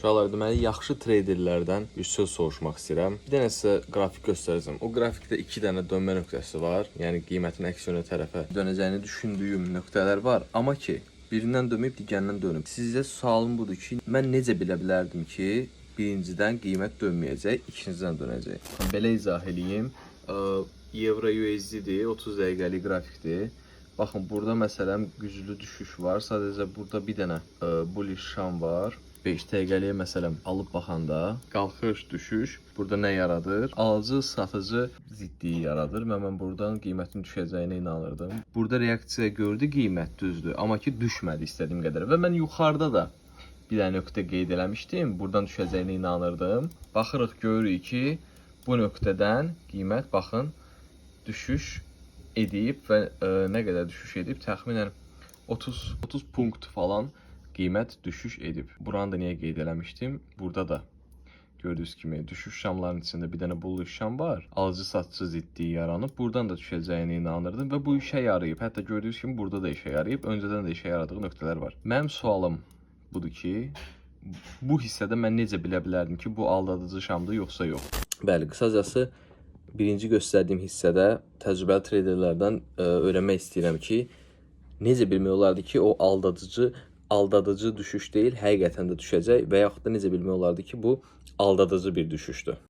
Uşaqlar, deməli, yaxşı traderlərdən bir söz soruşmaq istəyirəm. Bir dənə sizə qrafik göstərəcəm. O qrafikdə iki dənə dönmə nöqtəsi var. Yəni qiymətin əks yönə tərəfə dönəcəyini düşündüyüm nöqtələr var. Amma ki, birindən dönməyib, digərindən dönüb. Sizə sualım budur ki, mən necə bilə bilərdim ki, birincidən qiymət dönməyəcək, ikincidən dönəcək? Belə izah eləyim. Euro USD-dir, 30 dəqiqəlik qrafikdir. Baxın, burada məsələn güclü düşüş var. Sadəcə burada bir dənə bullish şam var. 5 dəqiqəliyə məsələn alıb baxanda qalxış, düşüş burada nə yaradır? Alıcı, satıcı ziddiyi yaradır və mən buradan qiymətin düşəcəyinə inanırdım. Burada reaksiya gördü qiymət, düzdür, amma ki düşmədi istədiyim qədər və mən yuxarıda da bir dənə nöqtə qeyd eləmişdim. Buradan düşəcəyinə inanırdım. Baxırıq, görürük ki, bu nöqtədən qiymət, baxın, düşüş edib və nə qədər düşüş edib? Təxminən 30 punkt falan qiymət düşüş edib. Buranı da niyə qeyd eləmişdim? Burada da gördüyünüz kimi düşüş şamların içində bir dənə bullish şam var. Alıcı satıcı ziddiyi yaranıb. Buradan da düşəcəyinə inanırdım və bu işə yarayıb. Hətta gördüyünüz kimi burada da işə yarayıb. Öncədən də işə yaradığı nöqtələr var. Mənim sualım budur ki, bu hissədə mən necə bilə bilərdim ki, bu aldadıcı şamdır yoxsa yox? Bəli, qısacası birinci göstərdiyim hissədə təcrübəli traderlərdən öyrənmək istəyirəm ki, necə bilmək olardı ki, o aldadıcı düşüş deyil, həqiqətən də düşəcək və yaxud da necə bilmək olardı ki, bu aldadıcı bir düşüşdür?